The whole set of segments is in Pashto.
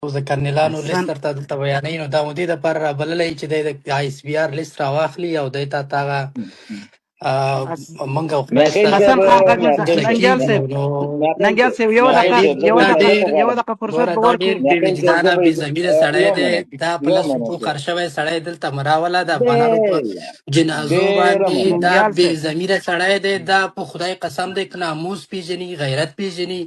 اوس د کرنیلانو حسن لیست درته دلته بیانوي، نو دا مو دې دپاره رابللی چې دی د آی اس پي آر لیست راواخلي او دی تا ته هغه مونږ او خدای میاخیل سره حسن صاحب، خان غږ نه میاخیل څه ننګیال کېږي. صاحب، نو میاخیل ننګیال صاحب، صاحب، یو دا میاخیل دقیقه، ډېر صاحب، زه یو به دا دقیقه، اجازه ډېر یو غواړم. دقیقه فرصت ګوره به دا ورکو. ډېر بې میاخیل صاحب، زه وجدانه به بې ضمیره یو سړی دی. منټ، دا په یو لس منټ روپو صاحب. خر شوی سړی دلته مراوله د افغانانو په ډېره جنازو ډېره باندې. مننه. دا ننګیال بې صاحب، ضمیره سړی دی. دا په خدای قسم دی که ناموس پیژني، غیرت پیژني،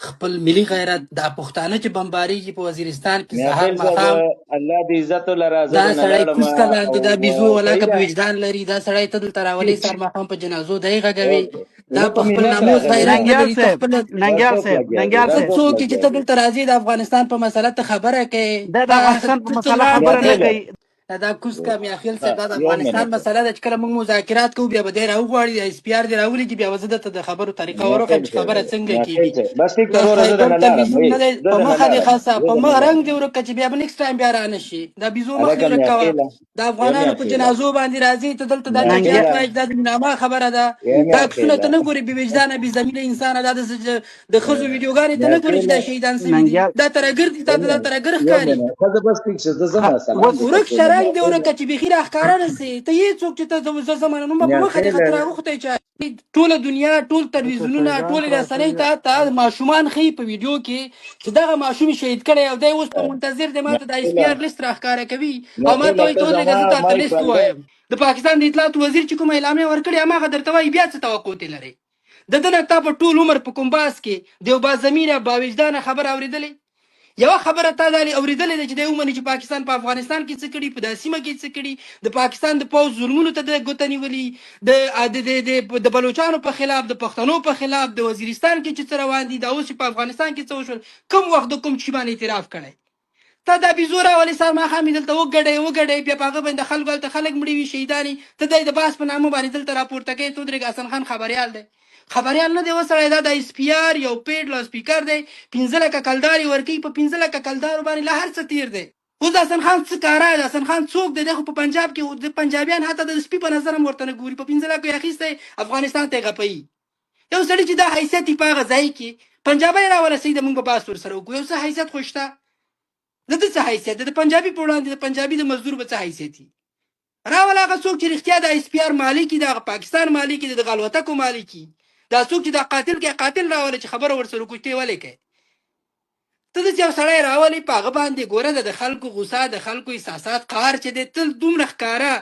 خپل ملي غیرت. دا پښتانه چې بمباریږي په وزیرستان کې سهار میاخیل صاحب، ماښام، الله دې عزت ولره. زه دا د نه سړی لاړم کوز ته او لاندې، دا بیزو صحیح ولاکه ده. په وجدان لري. دا سړی ته دلته راولې، سهار ماښام په جنازو دی غږوي. اوکې، دا زه په په خپل منت ناموس راغلی غیرت یم. نه ننګیال لري. ته صاحب، خپل ننګیال دا څوک صاحب، لګیا دی؟ ننګیال دا ته صاحب، څوک څوک یې چې لګیا ته دی؟ دلته راځې د افغانستان په مسله ته خبره کوې؟ دا د تا افغانستان په ته څه مسله وړاندې خبره نه دی؟ میاخیل کوي. دا کوز کا میاخیل ها، صاحب، دا د یو افغانستان منټ. مسله ده چې کله موږ مذاکرات کوو بیا به دی راوغواړي، ایس پي آر دې راولېږي، بیا به زه درته د خبرو طریقه وروښیم میاخیل چې صاحب، خبره څنګه میاخیل کېږي. صاحب، بس ټیک دا وروره، زه خیبر د نه لاړم. تلویزیون وی نه دی. زه په د نه مخه دې لاړم، خاصه زه په د مخ نه رنګ لاړم. دې ورکه چې بیا به نیکسټ ټایم بیا رانه شي. دا بیزو مخ دې هلکه ورک کوه. میاخیله، د یا افغانانو په میاخیله، جنازو باندې راځي، ته دلته دا چټیات ننګیال میاخیله، وایې چې دا د نامه خبره ده. یا دا عکسونه ته میاخیله، نه ګورې بې وجدانه بې ضمیره انسانه؟ دا د ښځو ویډیوګانې ته نه ګورې چې میاخیله، دا شهیدان سوي دي؟ ننګیال دا ترهګر دي، تا ته دا ترهګر یو ښکاري. منټ. ښځه بس ټیک شه، زه ځم. سلام اوس دې ورک درکوم شه، رنګ دې میاخیله. ورکه چې بیخي راښکاره نه سي. ته یې څوک چې ته زه زمانه نو په مخه دې میاخیله، خطر اوښتی چې ټوله دنیا، ټول څه تلویزیونونه، شهیدان ټولې پراته رسنۍ دي. ته ته ماشومان ښیي په ویډیو کې چې دغه ماشوم یې شهید کړی او دی اوس په منتظر دی ما ته د ایس پي میاخیله، آر لیست راښکاره کوي او ما ته میاخیله، وایي ته ته ودرېږه زما زه تا ته مایک لیست بندوې. ووایم. د پاکستان د اطلاعاتو وزیر چې کومه اعلامیه ورکړې هماغه درته وایي، بیا څه توقع ترې لرې؟ د ده نه تا په ټول عمر په کوم باس کې د یو باضمیره باوجدانه خبره اورېدلې؟ یوه خبره تا دا اورېدلې ده چې دی ومني چې پاکستان په افغانستان کې څه کړي، په دا سیمه کې څه کړي، د پاکستان د پوځ ظلمونو ته د ګوته نیولي، د د د د د بلوچانو په خلاف، د پښتنو په خلاف، د وزیرستان کې چې څه روان دي، دا اوس چې په افغانستان کې څه وشول، کوم وخت د کوم چي باندې اعتراف کړی؟ ته دا بیزو راولې، سهار ماښام یې دلته وګډې وګډې، بیا په هغه باندې خلکو هلته خلک مړي وي شهیدان وي، ته دی د باس په نامه باندې دلته راپورته کوې. ته ودرېږه، حسن خان خبریال دی، خبریال نه دی وسړی، دا د ایس پي آر یو پیډ لاوډسپیکر دی، 5 لکه کلدار یې ورکوي، په 5 لکه کلدارو باندې له هر څه تېر دی. اوس د حسن خان څه کاره دی؟ حسن خان څوک دی؟ دی خو په پنجاب کې د پنجابیان حتی د سپي په نظر هم ورته نه ګوري، په 5 لکو یې اخیستی افغانستان ته یې غپوي. یو سړي چې دا حیثیت یې په هغه ځای کې پنجابی راوله صحیح ده، موږ به باس ورسره وکړو، یو څه حیثیت خو شته. د ده څه حیثیت دی؟ د پنجابي په وړاندې د پنجابي د مزدور به څه حیثیت وي؟ راوله هغه څوک چې رښتیا د ایس پي آر مالک وي، د هغه پاکستان مالک وي، د دغه الوتکو مالک وي، دا څوک چې دا قاتل کوي، قاتل راوله چې خبره ورسره وکړو چې ته یې ولې کوې. ته داسې یو سړی راولې په هغه باندې ګوره د خلکو غوسه، د خلکو احساسات، قهر چې دی تل دومره ښکاره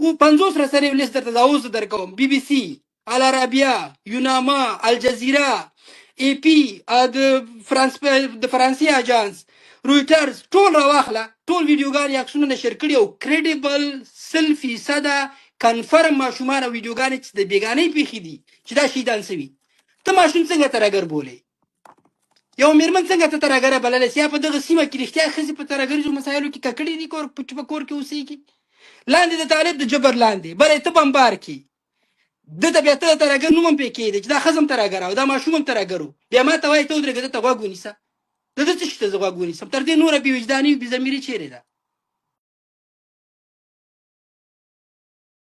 و. 50 رسنیو لیست درته دا اوس درکوم، بي بي سي، العربیه، یوناما، الجزیره، ای پي، د فرانس، د فرانسې اژانس، رویټرز، ټول راواخله، ټول ویډیوګانې عکسونه نشر کړي او کریډیبل 100 فیصده کنفرم ماشومان او ویډیوګانې چې د بیګانۍ پیښې دي چې دا شهیدان سوي. ته ماشوم څنګه ترهګر بولې؟ یو میرمن څنګه ته ترهګره بللی سي؟ په دغه سیمه کې رښتیا ښځې په ترهګریزو مسایلو کې ککړې دي، کور چې په کور کې اوسېږي لاندې د طالب د جبر لاندې، بلې ته بمبار کې ده ته بیا ته د ترهګر نوم هم پرې کېږدې چې دا ښځه هم ترهګره او دا ماشوم هم ترهګر و، بیا ما ته وایې ته ودرېږه ده ته غوږ ونیسه. د ده څه شي ته زه غوږ ونیسم؟ تر دې نوره بې وجداني او بې ضمیري چیرې ده؟